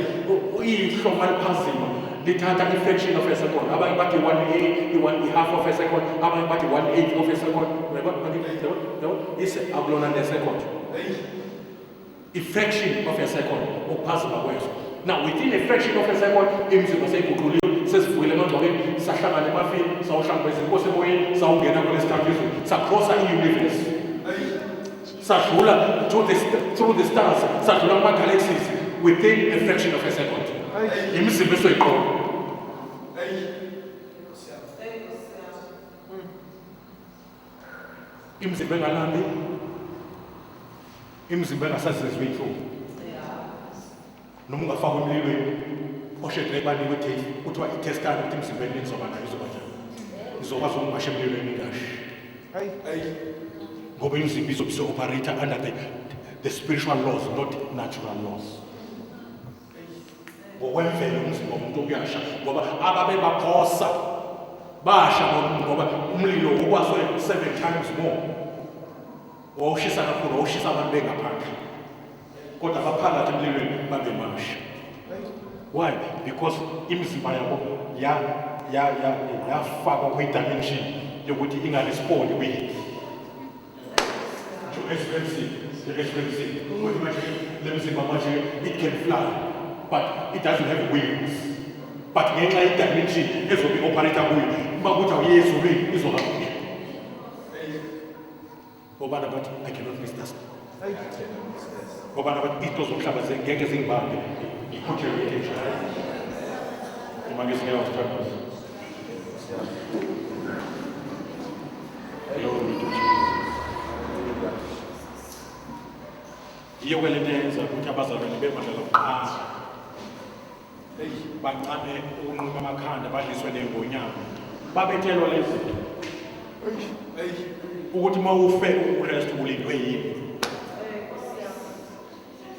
ihlo maliphazima lithatha i-fraction of a second. Abanye bathi one half of a second, abanye bathi 1/8 of a second. Uyabona? Yabona? Ise akulona ne-second. I-fraction of a second ukuphazima kweso. Now within a fraction of a second imizimba seyiguquliwe, sesivukile emangcwabeni, sahlangana emafini, sawuhlangabeza inkosi emoyeni, sawungena kwelesithathu izulu, sacrossa i-universe. Sadlula through the stars, sadlula kuma-galaxies within a fraction of a second. Imizimba esoyiqola. Nkosi yami. Imizimba engalambi, imizimba engasazizwa iy'nhlungu. Noma ungafakwa emlilweni, oshedre banikwe i-date, kuthiwa i-testani ukuthi emzimbeni nizoba nayo izoba njani. Izokwazi ukungasha emlilweni ingashi. Hey. Ngoba imizimba izobe ise-operate under the spiritual laws, not natural laws. Ngokwemvelo umzimba womuntu uyasha ngoba ababebaphosa basha ngoba umlilo ukwaswe 7 times more. Wawushisa kakhulu, wawushisa abantu bengaphandle. Kodwa abaphakathi emlilweni babemasha. Why? Because imizimba yabo yafakwa kwi-dimension yokuthi ingarespondi kwi-heat. SMC, le mizimba manje it can fly, but it doesn't have wings. But ngenxa ye-dimension ezobe i-operate kuyo, uma kuthi awuye ezulwini izohamba nje. Ngobana bathi I cannot miss that. Ngobana bathi into zomhlaba ngeke zingibambe, ngikhuthelwe nje. Uma ngesinyawo sithandaza. Glory to Jesus. Yiyo ke lento eyenza ukuthi abazalwane bebandla lokuqala bancame ukunquma amakhanda badliswe nengonyama. Babetshelwa lezi zinto ukuthi uma ufe uKristu ulindwe yini.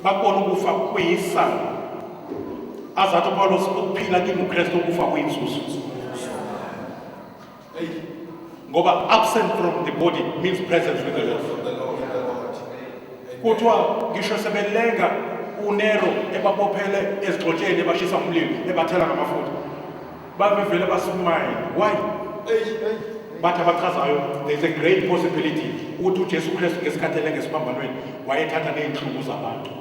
Bakubona ukufa kuyisango. Azathi uPawulos ukuphila kimi uKristu ukufa kuyinzuzo. Ngoba absent from the body means presence with the Lord. The Lord, the Lord. Kuthiwa ngisho sebelenga uNero ebabophele ezigxotsheni ebashisa umlilo ebathela ngamafutha. Babevele basmile. Why? Bathi abachazayo there's a great possibility ukuthi uJesu Kristu ngesikhathi elenga esiphambanweni wayethatha ney'nhlungu zabantu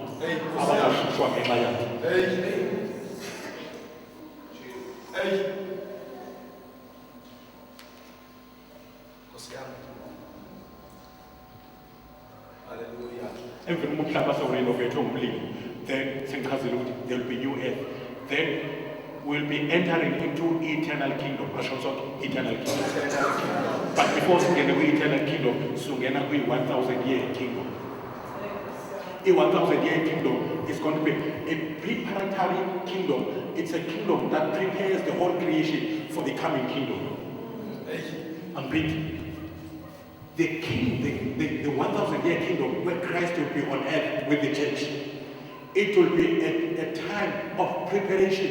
abazoshushwa ngenxa yakhe. Hey. Nkosi yami. Hallelujah. Emveni komhlaba sewurenovate ngomlilo, then sengichazile ukuthi there will be new earth. Then we'll be entering into eternal kingdom. Asho sonke eternal kingdom. Eternal kingdom. But before singene kwi-eternal kingdom, singena kwi-1000 year kingdom. I-1000 year kingdom is going to be a preparatory kingdom. It's a kingdom that prepares the whole creation for the coming kingdom. Angiphindi. The king, the 1,000 year kingdom where Christ will be on earth with the church. It will be a time of preparation.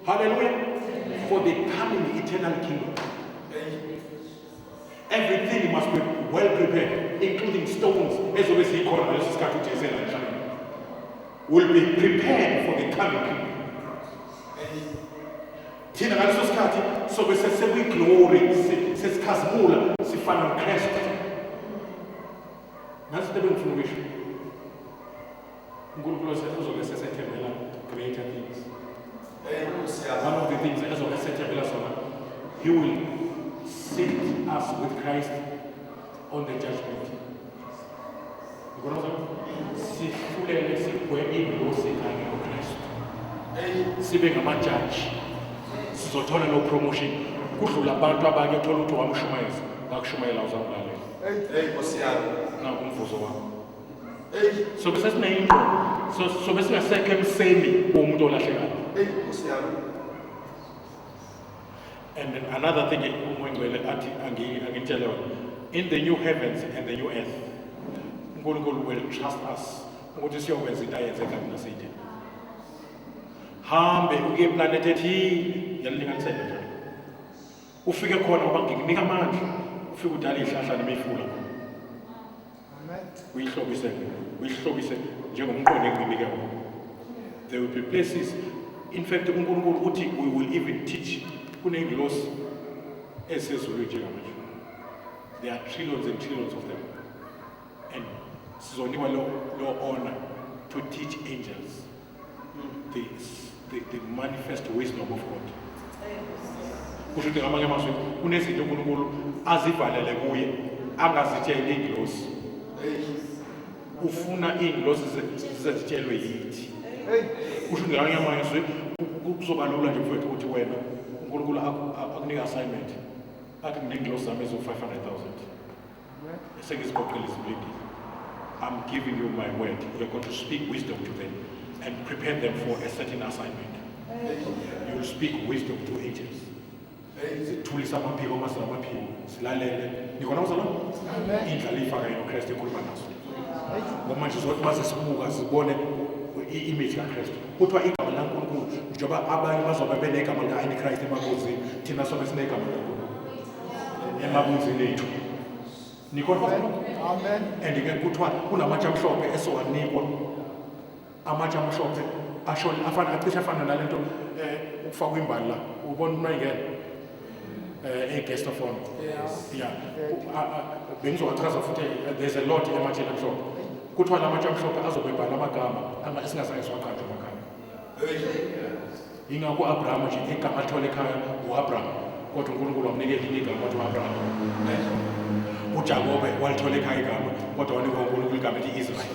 Hallelujah. For the coming eternal kingdom. Everything must be well prepared, including stones. Ezobe zikhona ngaleso sikhathi uJesu ela emhlabeni. Will be prepared for the coming kingdom. Thina ngaleso sikhathi sobe sesikwi-glory, sesikhazimula, sifana noKristu. Nansi into ebengifuna ukuyisho. uNkulunkulu uzobe sesethembela greater things. One of the things ezobe sethembela sona, he will sit us with Christ on the judgment. Ngibona sihlulele sigwebe ingilosi kanye noKristu. Sibe ngamajaji. Sizothola lo promotion kudlula abantu abanye othola ukuthi wamshumayeza, ngakushumayela uzamlalela. Hey Nkosi yami. Naku umvuzo wakho. Sobe sesineyingqondo, sobe singasekho emseni womuntu olahlekayo. Hey Nkosi yami. And then another thing uMoya athi angitshele wona. In the new heavens and the new earth, uNkulunkulu will trust us ukuthi siyokwenza into ayenze egadini lase-Eden. Hambe uye eplanethi ethile, ngiyalilinganisela njalo. Ufike khona ngoba ngikunika amandla, ufike udale iy'hlahla nemifula. Amen. Uyihlobise, uyihlobise njengomqondo engikunike wona. There will be places, in fact uNkulunkulu uthi we will even teach kuney'ngilosi ezisezulwini njengamanje. There are trillions and trillions of them. And sizonikwa lo honor to teach angels the manifest wisdom of God. Kusho ukuthi ngamanye amazwi kunezinto uNkulunkulu azivalele kuye angazitsheli iy'ngilosi. Ufuna iy'ngilosi zizitshelwe yithi. Kusho ukuthi ngamanye amazwi kuzoba lula nje mfowethu ukuthi wena uNkulunkulu akunike assignment. Athi nginey'ngilosi zami eziwu-500,000. Sengiziqoqile izilindile. I'm giving you my word. You're going to speak wisdom to them and prepare them for a certain assignment. You will speak wisdom to angels. Zithulisa amaphiko uma sinamaphiko, silalele. Nikhona bazalwane? Indlalifa kanye noKristu ekhuluma naso. Ngoba manje zothi mase sibuka sibone i-image kaKristu. Kuthiwa igama laNkulunkulu njengoba abanye bazobe benegama lika-Antichrist emabunzini, thina sobe sinegama laNkulunkulu emabunzini ethu. Nikhona bazalwane? Amen. And ke kuthiwa kunamatshe amhlophe esowanikwa. Amatshe amhlophe asho afana acishe afana nalento ukufakwa imbali la. Ubona uma ingena e-guest of honor. Yeah. Bengizowachaza futhi, there's a lot ematsheni amhlophe. Kuthiwa la matshe amhlophe azobe ebhala amagama esingazange siwaqanjwe amagama. Yingakho u-Abraham nje igama alithole ekhaya u-Abraham, kodwa uNkulunkulu wamnika elinye igama wathi u-Abraham. uJakobe walithola ekhaya igama, kodwa wanikwa uNkulunkulu igama elithi Israel.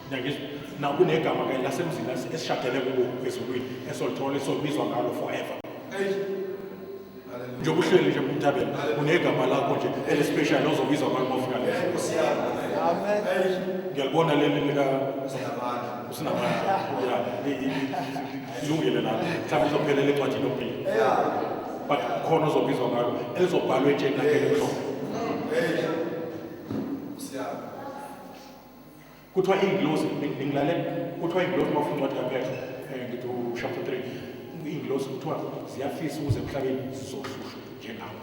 Ngiyangizwa. Na kunegama ke lasemzini esishadele kuwo ezulwini esolithola esobizwa ngalo forever. Njengoba uhleli nje kumthabela, unegama lakho nje eli-special ozobizwa ngalo uma ufika lapho. Amen. Ngiyalibona leli lika usinamandla. Yeah, ilungile lapho. Mhlawumbe izophelela encwadini yokuphila. But khona ozobizwa ngalo elizobhalwa etsheni lakhe elimhlophe. Kuthiwa iy'ngilosi, ningilalela, kuthiwa iy'ngilosi uma ufunda incwadi kaPetro, ngithi chapter 3, iy'ngilosi kuthiwa ziyafisa ukuze emhlabeni zizohlushwa njengawe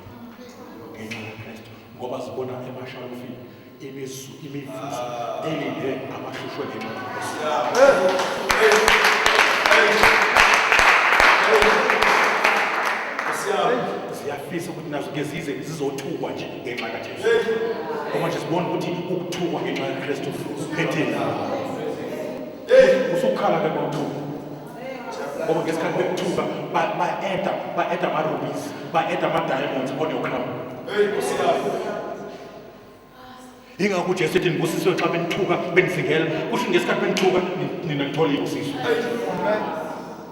ngenxa kaKristu, ngoba zibona emashalufini imivuzo elinde abahlushwe ngenxa kaKristu. Ziyafisa ukuthi nazo ke zize zizothukwa nje ngenxa kaJesu. Ngoba nje sibona ukuthi ukuthukwa ngenxa kaKristu kuphetheni. Usukhala ke mawuthuka. Ngoba ngesikhathi bekuthuka ba-add ama-rubies, ba-add ama-diamonds on your crown. Yingakho uJesu ethi nibusisiwe xa benithuka, benizingela. Kusho ngesikhathi benithuka nina nithola izibusiso.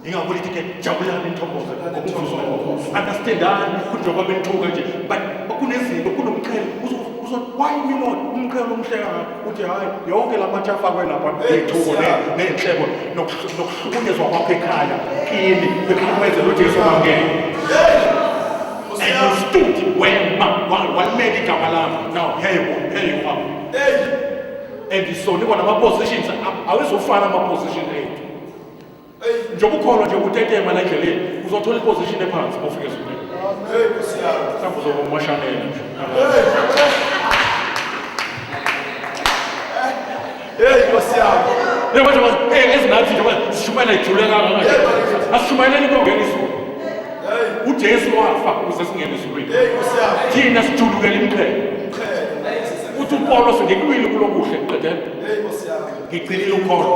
Yingakho lithi ke jabulani nithokoze ngoba umvuzo wenu mkhulu. Understandani ukuthi njengoba benithuka nje, but kunezinto, kunomqhele, Uzothi why me Lord? Umqhele omhle kangaka. Uthi hayi yonke la matshe afakwe lapha ney'thuko ney'nhlebo nokuhlukunyezwa kwakho ekhaya kini bekuhlukumezela uJesu wangena. And you stood wema walimela igama lami. Now here you go, here you are. And isonikwa nama-positions awezofana ama-position ethu. Njengoba ukhona nje utetema la endleleni uzothola iposition ephansi uma ufika ezulwini. Mhlawumbe uzoba umashanela nje. Hey Nkosi yami. Hey manje ezinathi nje sishumayela ijule kangaka nje. Asishumayeleni kuyongena izulu. UJesu wafa ukuze singene ezulwini. Hey Nkosi yami. Thina sijulukela imqhele. Uthi uPawulos ngikulwile kulokuhle qedela. Hey Nkosi yami. Ngigcinile ukholo.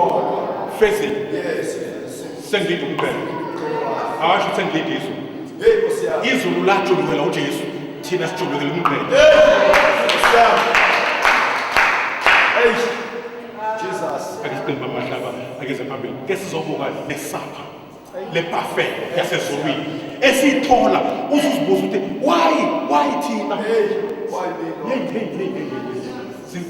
Fezile. Yes, yes. Sengilinde umqhele. Akasho ukuthi sengilinde izulu. Hey Nkosi yami. Izulu lajulukela uJesu. Thina sijulukela umqhele. Nkosi yami. Hey Jesus. Ake siqimbe amahlaba akeze phambili. Ke sizobuka nesapha le buffet yasezulwini esiyithola uzuzibuza ukuthi why thina? Hey, why me Lord? Hey hey hey hey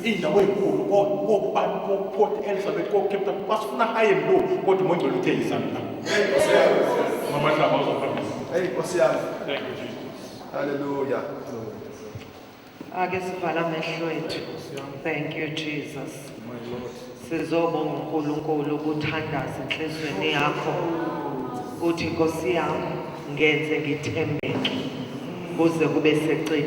hey. Indawo enkulu kobani ko-Port Elizabeth ko-Cape Town basifuna high and low kodwa uMongcwele uthe yizani la. Hey Nkosi yami. Mamahlaba uzophambili. Hey Nkosi yami. Thank you Jesus. Hallelujah. Ake sivala amehlo ethu. Thank you Jesus. Sizobonga uNkulunkulu ukuthandaza enhlizweni yakho. Uthi Nkosi yami ngenze ngithembeke kuze kube secini.